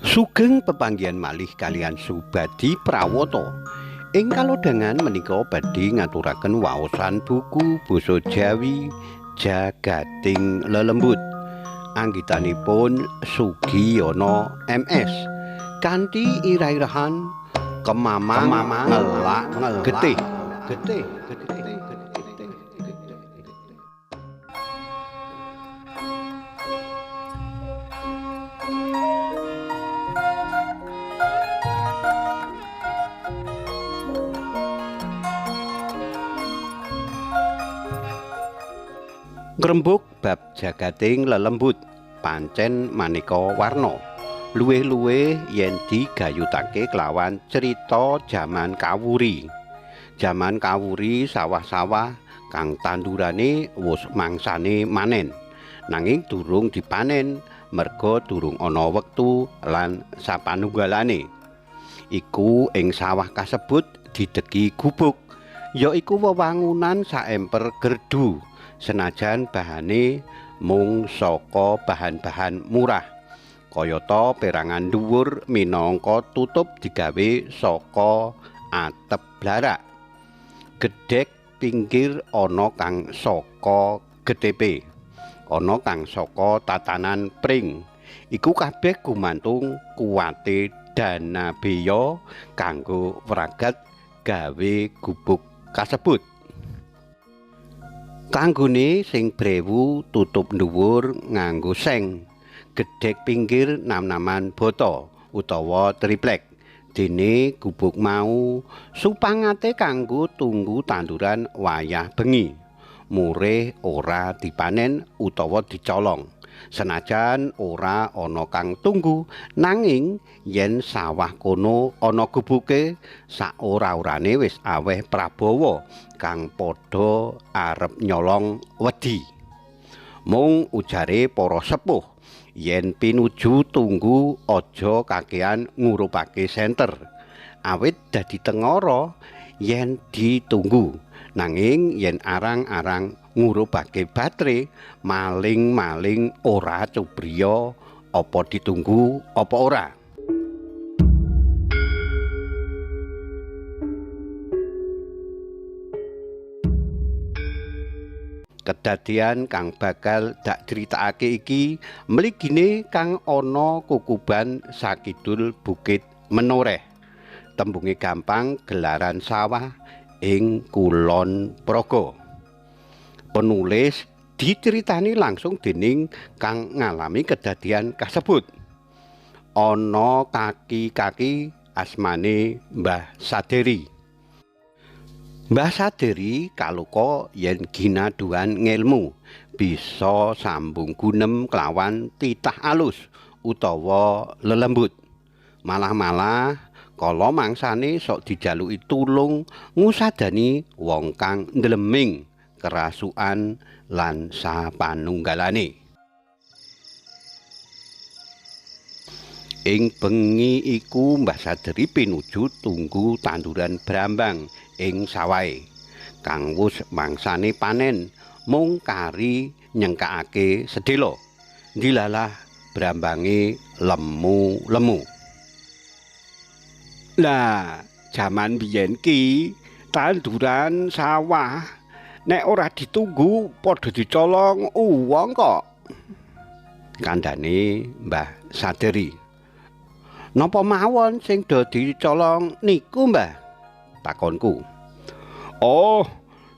Sugeng pepanggihan malih kaliyan Subadi Prawata. Ing kalodhangan menika badhe ngaturaken waosan buku basa Jawi Jagating Lelembut. Anggitanipun Sugiyono MS kanthi irah-irahan Kemamang ngelak getih. Getih, getih. Ngrembug bab jagating lelembut pancen maneka warna. Luwih-luwih yen digayutake kelawan crita jaman kawuri. Jaman kawuri sawah-sawah kang tandurane wus mangsane manen. Nanging durung dipanen merga durung ana wektu lan sapanunggalane. Iku ing sawah kasebut didegi gubuk, yaiku wewangunan saemper gerdu. Senajan bahane mung saka bahan-bahan murah, kayata perangan dhuwur minangka tutup digawe saka atep blarak. Gedhek pinggir ana kang saka getepe, ana kang saka tatanan pring. Iku kabeh gumantung kuwate dana beya kanggo wragat gawe gubuk kasebut. Kanggone sing brewu tutup dhuwur nganggo seng, gedhek pinggir nam-naman bata utawa triplek. Dene gubuk mau supangate kanggo tunggu tanduran wayah bengi. Murih ora dipanen utawa dicolong. Senajan ora ana kang tunggu, nanging yen sawah kono ana gubuke, saora-orane wis aweh prabawa kang padha arep nyolong wedi. Mung ujare para sepuh, yen pinuju tunggu aja kakean ngurupake senter. Awit dadi tengara yen ditunggu. Nanging yen arang-arang ngurupake batre, maling-maling ora cubriya apa ditunggu apa ora. Kedadian kang bakal dak critakake iki mligine kang ana kukuban sakidul Bukit Menoreh. Tembunge gampang gelaran sawah ing Kulon Progo. Penulis diceritani langsung dening kang ngalami kedadian kasebut. Ana kaki-kaki asmane Mbah Saderi. Mbah Saderi kaluka yen ginaduhan ngelmu bisa sambung gunem kelawan titah alus utawa lelembut. Malah-malah kala mangsane sok dijaluki tulung ngusadani wong kang ndleming kerasukan lan sapanunggalane. Ing bengi iku Mbah Saderi pinuju tunggu tanduran brambang ing sawahe kang wus mangsane panen mung kari nyengkakake sedhela. Ndilalah brambange lemu-lemu. Lah, jaman biyen ki tanduran sawah nek ora ditunggu padha dicolong uwong kok. Kandhane Mbah Saderi. Napa mawon sing do dicolong niku, Mbah? Takonku. Oh,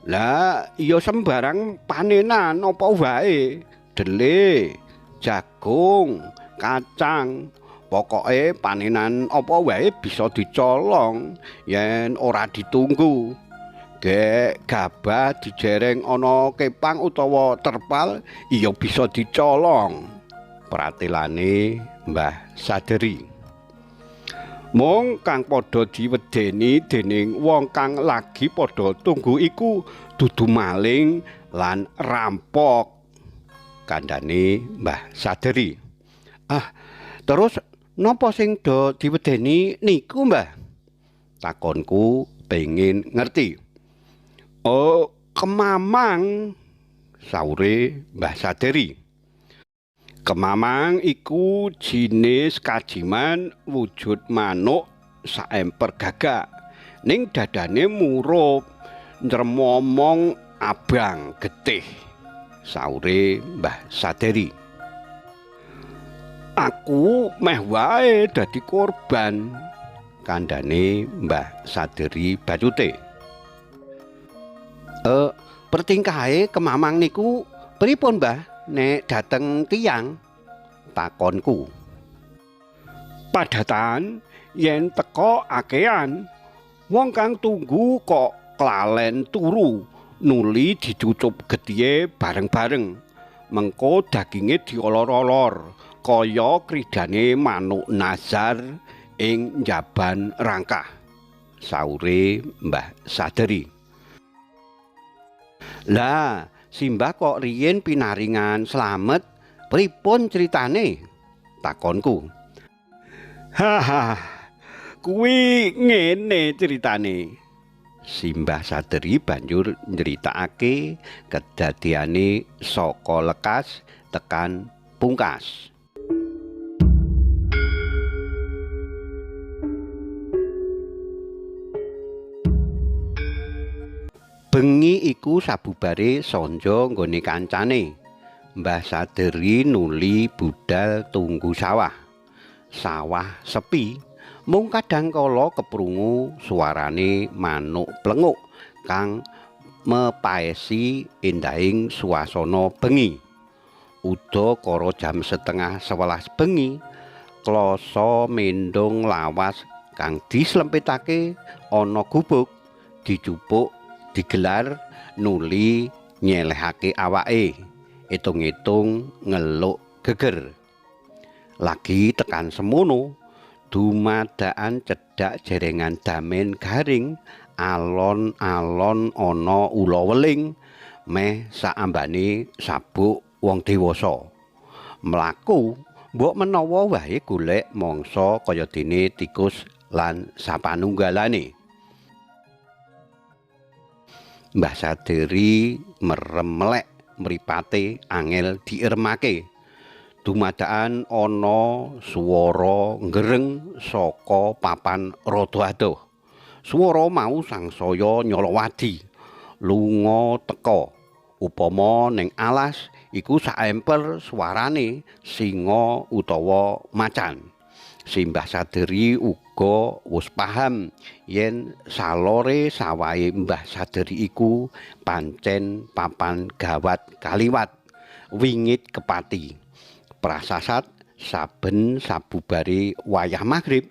lah ya sembarang panenan apa wae, dele, jagung, kacang, pokoke panenan apa wae bisa dicolong yen ora ditunggu. Gek gabah dijereng ana kepang utawa terpal iya bisa dicolong. Pratelane Mbah Saderi. Mung kang padha diwedeni dening wong kang lagi padha tunggu iku dudu maling lan rampok. Kandhane Mbah Saderi. Ah, terus napa sing do diwedeni niku, Mbah? Takonku pengin ngerti. Oh, kemamang, saure Mbah Saderi. Kemamang iku jinis kajiman wujud manuk saemper gagak. Ning dadane murup, nremomong abang getih. Saure Mbah Saderi. Aku meh wae dadi korban, kandhane Mbah Saderi bacute. Pertingkahe kemamang niku pripun, Mbah, nek dateng tiyang? Takonku. Padatan yen teka akean, wong kang tunggu kok klalen turu, nuli dicucup getihe bareng-bareng. Mengko daginge diolor-olor kaya kridane manuk nazar ing njaban rangkah. Saure Mbah Saderi. Lah, simbah kok riyin pinaringan slamet, pripun critane? Takonku. Haha, kuwi ngene critane. Simbah Saderi banjur nyritakake kedadeane saka lekas tekan pungkas. Bengi iku sabubare sanja nggone kancane. Mbah Saderi nuli budal tunggu sawah. Sawah sepi, mung kadang kala keprungu suarane manuk plenguk kang mepaesi endahing suasana bengi. Udakara jam 10:30 bengi, klasa mendung lawas kang dislempitake ana gubuk dijupuk digelar nuli nyelehake awake, etung-etung ngeluk geger. Lagi tekan semono, dumadaan cedhak jerengan damen garing, alon-alon ana ula weling meh saambane sabuk wong dewasa. Mlaku mbok menawa wae golek mangsa kaya dene tikus lan sapanunggalane. Mbah Saderi merem melek, mripate angel diermake. Dumadaan ana swara nggereng saka papan rada adoh. Swara mau sangsaya nyolowadi, lunga teka. Upama ning alas iku saemper suarane singa utawa macan. Simbah Saderi uga wis paham yen salore sawahe Mbah Saderi iku pancen papan gawat kaliwat, wingit kepati. Prasasat saben sabubare wayah magrib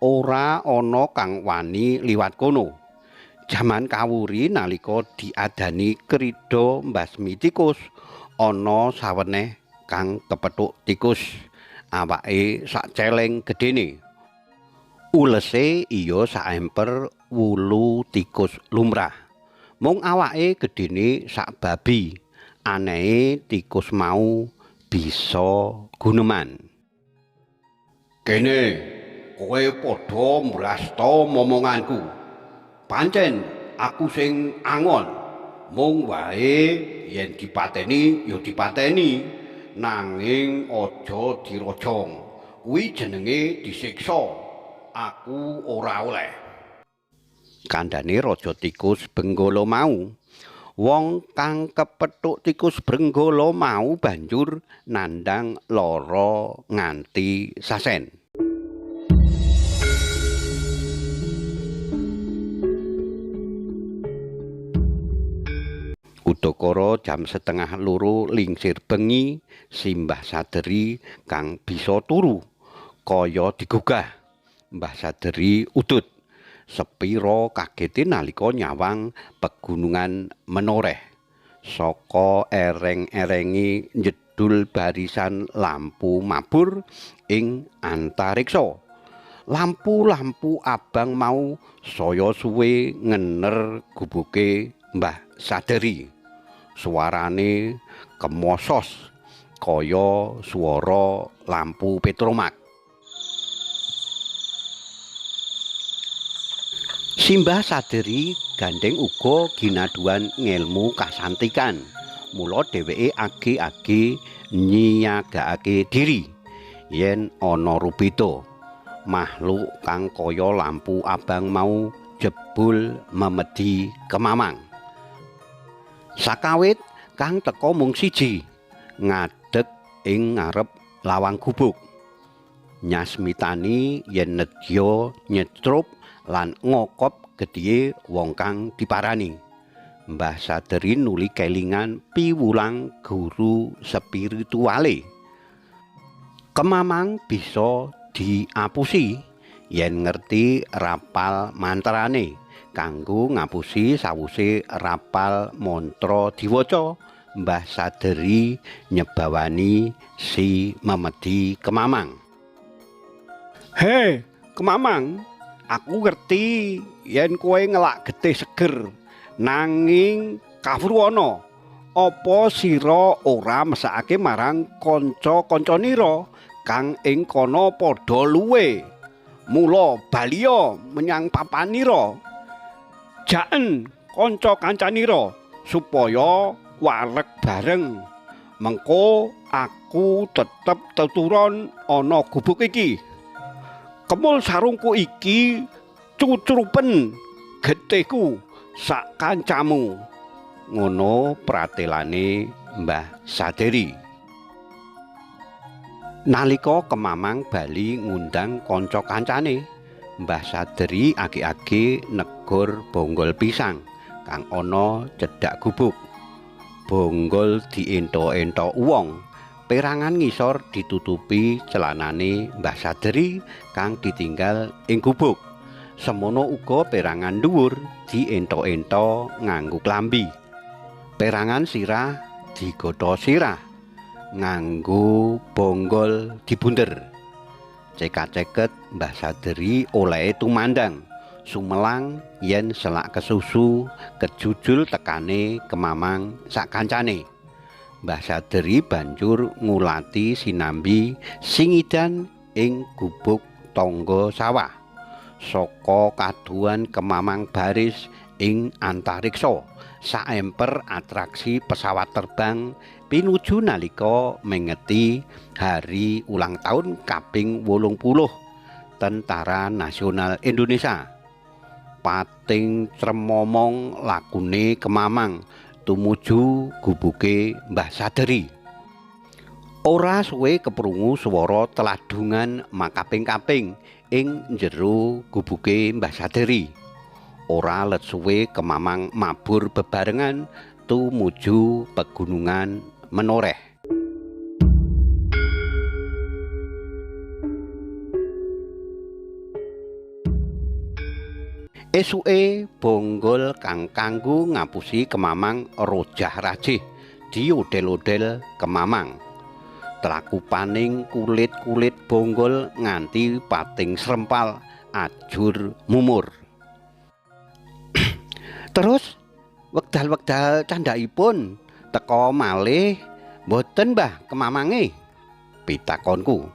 ora ana kang wani liwat kono. Jaman kawuri nalika diadani krida mbasmi tikus, ana saweneh kang kepethuk tikus awake sak celeng gedene. Ulese iya saemper wulu tikus lumrah. Mung awake gedene sak babi. Anehe tikus mau bisa guneman. Kene kowe padha mrasta momonganku. Pancen aku sing angon. Mung wae yen dipateni ya dipateni, nanging aja dirojong. Kuwi jenenge disiksa. Aku ora oleh. Kandhane raja tikus Benggala mau. Wong kang kepethuk tikus Brenggala mau banjur nandhang lara nganti sasen. Udakara jam 1:30 lingsir bengi, Simbah Saderi kang bisa turu kaya digugah. Mbah Saderi udut. Sepira kagete nalika nyawang pegunungan menoreh. Saka ereng-erengi njedul barisan lampu mabur ing antariksa. Lampu-lampu abang mau saya suwe ngener gubuke Mbah Saderi. Suarane kemosos kaya swara lampu petromak. Simbah Saderi gandeng uga ginaduan ngelmu kasantikan. Mula dheweke age-age nyiyagakake diri yen ana rubeda. Makhluk kang kaya lampu abang mau jebul memedi Kemamang. Sakawit kang teka mung siji, ngadeg ing ngarep lawang gubuk. Nyasmitani yen nedya nyetrup lan ngokop gedhiye wong kang diparani. Mbah Saderi nuli kelingan piwulang guru spirituale. Kemamang bisa diapusi yen ngerti rapal mantrane kanggo ngapusi sawuse rapal mantra diwaca. Mbah Saderi nyebawani si memedi Kemamang. He, Kemamang, aku ngerti yen kowe ngelak getih seger, nanging kawruwana apa sira ora mesakake marang kanca-kancanira kang ing kono padha luwe. Mula baliya menyang papanira, jaen kanca-kancanira supaya wareg bareng. Mengko aku tetep teturon ana gubuk iki. Kemul sarungku iki cucrupen getihku sak kancamu. Ngono pratelane Mbah Saderi. Nalika Kemamang bali ngundang kanca-kancane, Mbah Saderi age-age negur bonggol pisang kang ana cedhak gubuk. Bonggol diento-ento wong, perangan ngisor ditutupi celanane Mbah Saderi kang ditinggal ing gubuk. Semono uga perangan dhuwur diento-ento nganggo klambi. Perangan sirah digotha sirah nganggo bonggol dibunder. Cekak-ceket Mbah Saderi olehe tumandang sumelang yen selak kesusu kejujul tekane Kemamang sak kancane. Mbah Saderi banjur ngulati sinambi singidan ing gubuk tangga sawah. Saka kaduhan Kemamang baris ing antariksa saemper atraksi pesawat terbang pinuju nalika mengeti hari ulang tahun kaping 80 Tentara Nasional Indonesia. Pating tremomong lakune Kemamang tumuju gubuke Mbah Saderi. Ora suwe keprungu swara teladungan makaping-kaping ing jero gubuke Mbah Saderi. Ora let suwe Kemamang mabur bebarengan tumuju pegunungan Menoreh. Esuke bonggol kang kanggo ngapusi Kemamang rojah rajih diodel-odel Kemamang. Tlakupaning kulit-kulit bonggol nganti pating srempal ajur mumur. Terus wekdal-wekdal candhaipun teka malih mboten Mbah Kemamange? Pitakonku.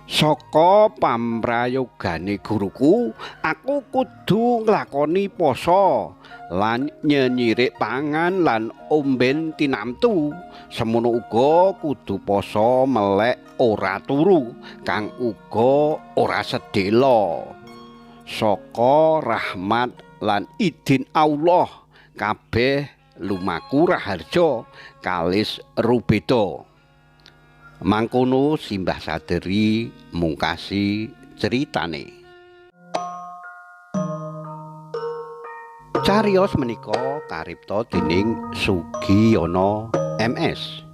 Saka pamrayogane guruku, aku kudu nglakoni poso lan nyenyirik pangan lan omben tinamtu. Semono uga kudu poso melek ora turu kang uga ora sedhela. Saka rahmat lan idin Allah kabeh lumaku raharja kalis rubeda. Mangkono Simbah Saderi mungkasi ceritane. Cariyos menika karipta dening Sugiyono MS.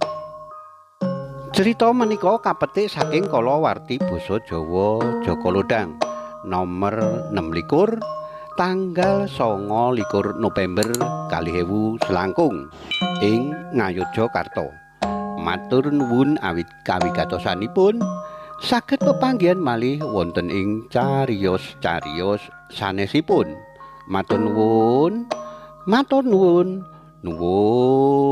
Cerita menika kapetik saking kalawarti basa Jawa Jaka Lodhang nomor 26 tanggal 29 November 2000 selangkung ing Ngayogyakarta. Matur nuwun awit kawigatosanipun, saged pepanggihan malih wonten ing cariyos-cariyos sanesipun. Matur nuwun, matur nuwun, nuwun.